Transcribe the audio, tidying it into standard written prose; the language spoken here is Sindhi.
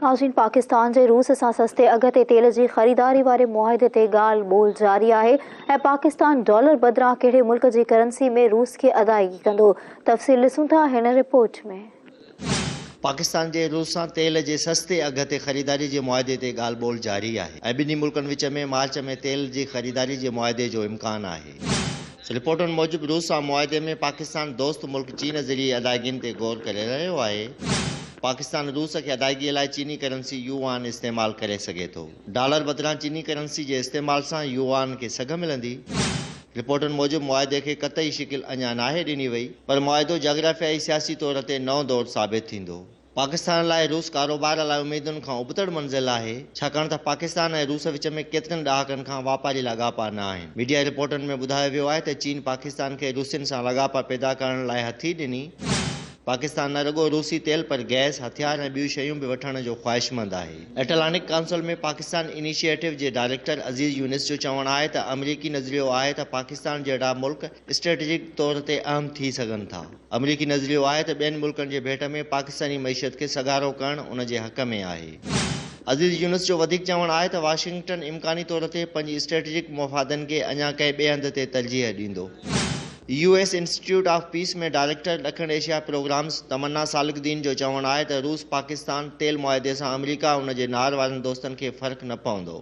ناظرين پاڪستان جي روس سان سستي اگهه تي تيل جي خريداري واري معاهدي تي ڳالهه ٻولهه جاري آهي ۽ پاڪستان ڊالر بدران ڪهڙي ملڪ جي ڪرنسي ۾ روس کي ادائيگي ڪندو تفصيل ڏسون ٿا هن رپورٽ ۾. پاڪستان جي روس سان تيل جي سستي اگهه تي خريداري جي معاهدي تي ڳالهه ٻولهه جاري آهي ۽ ٻنهي ملڪن وچ ۾ مارچ ۾ تيل جي خريداري جي معاهدي جو امڪان آهي. رپورٽن موجب روس سان معاهدي ۾ پاڪستان دوست ملڪ چين ذريعي ادائگين تي غور ڪري رهيو آهي. پاڪستان روس کي ادائگي لاء چيني ڪرنسي يوآن استعمال ڪري سگهي ٿو. ڊالر بدران چيني ڪرنسي جي استعمال سان يوآن کي سگهه ملندي. رپورٽن موجب معاهدي کي قطعي شڪل اڃا ناهي ڏني وئي پر معاهدو جاگرافيائي سياسي طور تي نئون دور ثابت ٿيندو. پاڪستان لاء روس ڪاروبار لاء اميدن کان ابتڙ منزل آهي، ڇاڪاڻ ته پاڪستان ۽ روس وچ ۾ ڪيترن ڏهاڪن کان واپاري لاڳاپا نه آهن. ميڊيا رپورٽن ۾ ٻڌايو ويو آهي ته چين پاڪستان کي روسين سان لاڳاپا پيدا ڪرڻ لاء هٿي ڏني. پاڪستان نه رڳو روسي تيل پر گئس، هٿيار ۽ ٻيون شيون به وٺڻ جو خواهشمند آهي. ايٽلانٽڪ ڪائونسل ۾ پاڪستان انيشيٽو جي ڊائريڪٽر عزيز يونس جو چوڻ آهي ته آمريڪي نظريو آهي ته پاڪستان جهڙا ملڪ اسٽريٽجڪ طور تي اهم ٿي سگهن ٿا. آمريڪي نظريو آهي ته ٻين ملڪن جي ڀيٽ ۾ پاڪستاني معيشت کي سگهارو ڪرڻ ان جي حق ۾ آهي. عزيز يونس جو وڌيڪ چوڻ آهي ته واشنگٽن امڪاني طور تي پنهنجي اسٽريٽجڪ مفادن کي اڃا ڪنهن ٻئي هنڌ تي ترجيح ڏيندو. U S institute of peace ۾ director ڏکڻ ايشيا پروگرامز تمنا سالڪ الدين جو چوڻ آهي ته روس پاڪستان تيل معاهدي سان آمريڪا ۽ ان جي نار وارن دوستن کي فرق نه پوندو.